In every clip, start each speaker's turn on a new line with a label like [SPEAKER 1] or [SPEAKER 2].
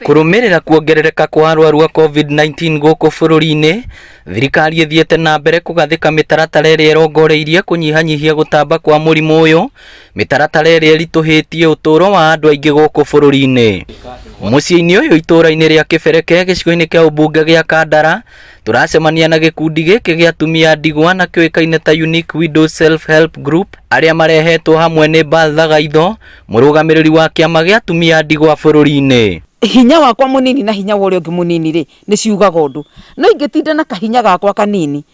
[SPEAKER 1] Kũrũmĩrĩra kuongerereka kwa arwaru a COVID-19 gũkũ bũrũri-inĩ, thirikari ĩthiĩte na mbere kũgathĩka mĩtaratara ĩrĩa ĩrongoreirie kũnyihanyihia gũtamba kwa mũrimũ ũyũ, mĩtaratara ĩrĩa ĩritũhĩtie ũtũũro wa andũ aingĩ gũkũ bũrũri-inĩ. Mũciĩ-inĩ ũyũ itũũra-inĩ rĩa Kĩbereke gĩcigo-inĩ kĩa ũmbunge gĩa Kandara, tũracemania na gĩkundi gĩkĩ gĩa atumia a ndigwa na kĩũĩkaine ta Unique Widows Self Help Group, arĩa marehetwo hamwe nĩ Baltha Gaitho, mũrũgamĩrĩri wa kĩama gĩa atumia a ndigwa bũrũri-inĩ.
[SPEAKER 2] Hinya wakwa mũnini na hinya wa ũrĩa ũngĩ mũnini rĩ, nĩ ciugaga ũndũ. No ingĩtinda na kahinya gakwa kanini,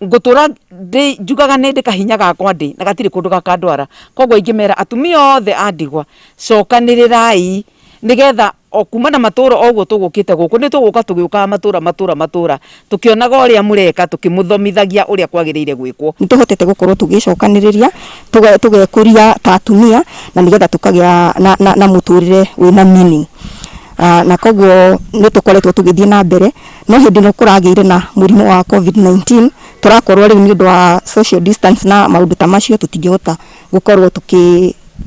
[SPEAKER 2] ngũtũra ndĩ njugaga nĩ ndĩ kahinya gakwa ndĩ na gatirĩ kũndũ gakandwara. Koguo ingĩmera atumia othe a ndigwa, cokanĩrĩrai nĩgetha o kuma na matũra o ũguo tũgũkĩte gũkũ, nĩ tũgũka tũgĩũkaga matũra matũra matũra, tũkĩonaga ũrĩa mũreka, tũkĩmũthomithagia ũrĩa kwagĩrĩire gwĩkwo.
[SPEAKER 3] Nĩ tũhotete gũkorwo tũgĩcokanĩrĩria, tũgekũria ta atumia na nĩgetha tũkagĩa na mũtũrĩre wĩna meaning. Na koguo nĩ tũkoretwo tũgĩthiĩ na mbere, no hĩndĩ ĩno kũragĩire na mũrimũ wa COVID-19, tũrakorwo rĩu nĩ ũndũ wa social distance na maũndũ ta macio tũtingĩhota gũkorwo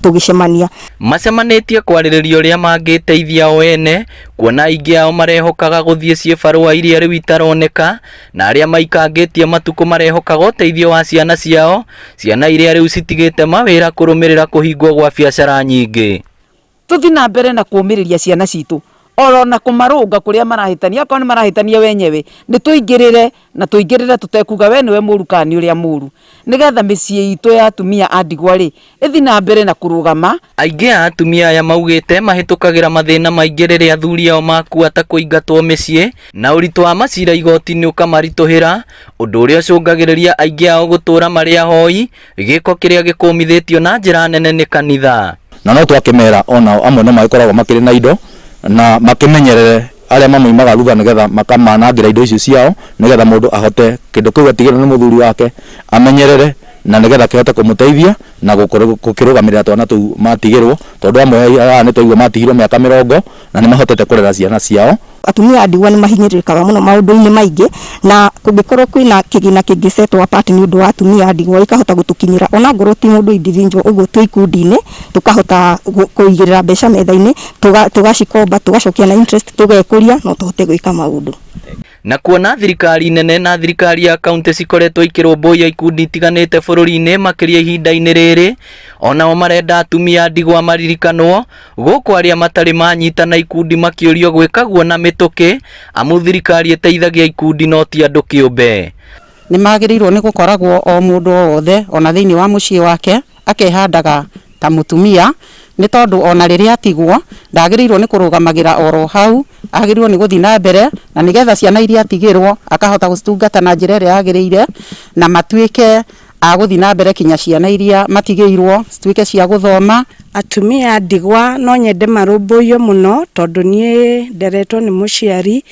[SPEAKER 3] tũgĩcemania.
[SPEAKER 1] Macemanĩtie kwarĩrĩria ũrĩa mangĩteithia o ene, kuona aingĩ ao marehokaga gũthiĩ ciĩbarũa iria rĩu itaroneka, na arĩa maikangĩtie matukũ marehokaga ũteithio wa ciana ciao, ciana iria rĩu citigĩte mawĩra kũrũmĩrĩra kũhingwo gwa biacara nyingĩ.
[SPEAKER 2] Tũthiĩ na mbere na kũũmĩrĩria ciana citũ, oro na kũmarũnga kũrĩa marahĩtania, akorwo nĩ marahĩtania wenyewe, nĩ tũingĩrĩre na tũingĩrĩre tũtekuga we nĩwe mũru kana nĩ ũrĩa mũru, nĩgetha mĩciĩ itũ ya atumia a ndigwa rĩ, ĩthiĩ na mbere na kũrũgama.
[SPEAKER 1] Aingĩ a atumia aya maugĩte mahĩtũkagĩra mathĩna maingĩ rĩrĩa athuri ao makua ta kũingatwo mĩciĩ na ũritũ wa macira igoti-inĩ ũkamaritũhĩra, ũndũ ũrĩa ũcũngagĩrĩria aingĩ ao gũtũũra marĩ ahoi, gĩko kĩrĩa gĩkũmithĩtio na njĩra nene nĩ kanitha.
[SPEAKER 4] Na no twakĩmera onao amwe no magĩkoragwo makĩrĩ na indo na makĩmenyerere arĩa mamoimaga thutha nĩgetha makamanangĩra indo icio ciao, nĩgetha mũndũ ahote kĩndũ kĩu atigĩrwo nĩ mũthuri wake amenyerere na nĩgetha kĩhote kũmũteithia na gũkĩrũgamĩrĩra twana tũu matigĩrwo, tondũ amwe haha nĩ twaigua matigirwo mĩaka 20 na nĩ mahotete kũrera ciana ciao.
[SPEAKER 3] Atumia a ndigwa nĩ mahinyĩrĩrĩkaga mũno maũndũ-inĩ maingĩ, na kũngĩkorwo kwĩna kĩgĩna kĩngĩ set apart nĩ ũndũ wa atumia a ndigwa gĩkahota gũtũkinyĩra ona ngorwo ti mũndũ individual ũguo twĩ ikundi-inĩ, tũkahota kũigĩrĩra mbeca metha-inĩ, tũgacikomba, tũgacokia na interest, tũgekũria no tũhote gwĩka maũndũ.
[SPEAKER 1] Na kuona thirikari nene na thirikari ya kaunti cikoretwo ikĩrũmbũiya ikundi itiganĩte bũrũri-inĩ makĩria ihinda-inĩ rĩrĩ, onao marenda atumia a ndigwa maririkanwo, gũkũ arĩa matarĩ manyitana ikundi makĩũrio gwĩka guo na mĩtũkĩ, amu thirikari ĩteithagia ikundi no ti andũ kĩũmbe.
[SPEAKER 5] Nĩ magĩrĩirwo nĩ gũkoragwo o mũndũ o wothe ona thĩinĩ wa mũciĩ wake akehandaga ta mũtumia, nĩ tondũ ona rĩrĩa atigwo ndagĩrĩirwo nĩ kũrũgamagĩra oro hau, agĩrĩirwo nĩ gũthiĩ na mbere na nĩgetha ciana iria atigĩrwo akahota gũcitungata na njĩra ĩrĩa yagĩrĩire, na matuĩke a gũthiĩ na mbere kinya ciana iria matigĩirwo cituĩke cia gũthoma.
[SPEAKER 6] Atumia a ndigwa no nyende marũmbũiyo mũno, tondũ niĩ nderetwo nĩ mũciari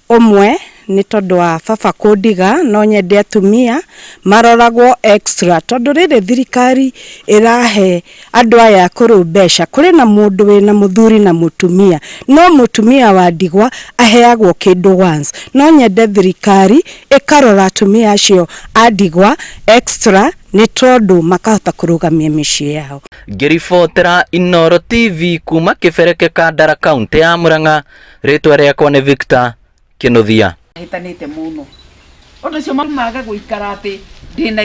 [SPEAKER 6] ũmwe nĩ tondũ wa baba kũndiga, no nyende atumia maroragwo extra, tondũ rĩrĩ thirikari ĩrahe andũ aya akũrũ mbeca, kũrĩ na mũndũ wĩna mũthuri na mũtumia, no mũtumia wa ndigwa aheagwo kĩndũ once. No nyende thirikari ĩkarora atumia acio a ndigwa extra, nĩ tondũ makahota kũrũgamia mĩciĩ yao.
[SPEAKER 1] Ngĩribotera Inooro TV kuma Kĩbereke Kandara, kaunti ya Murang'a, rĩtwa rĩakwa nĩ Victor Kĩnuthia.
[SPEAKER 2] Hĩtanĩte mũno ũndũ ũcio mage gũikara atĩ ndĩna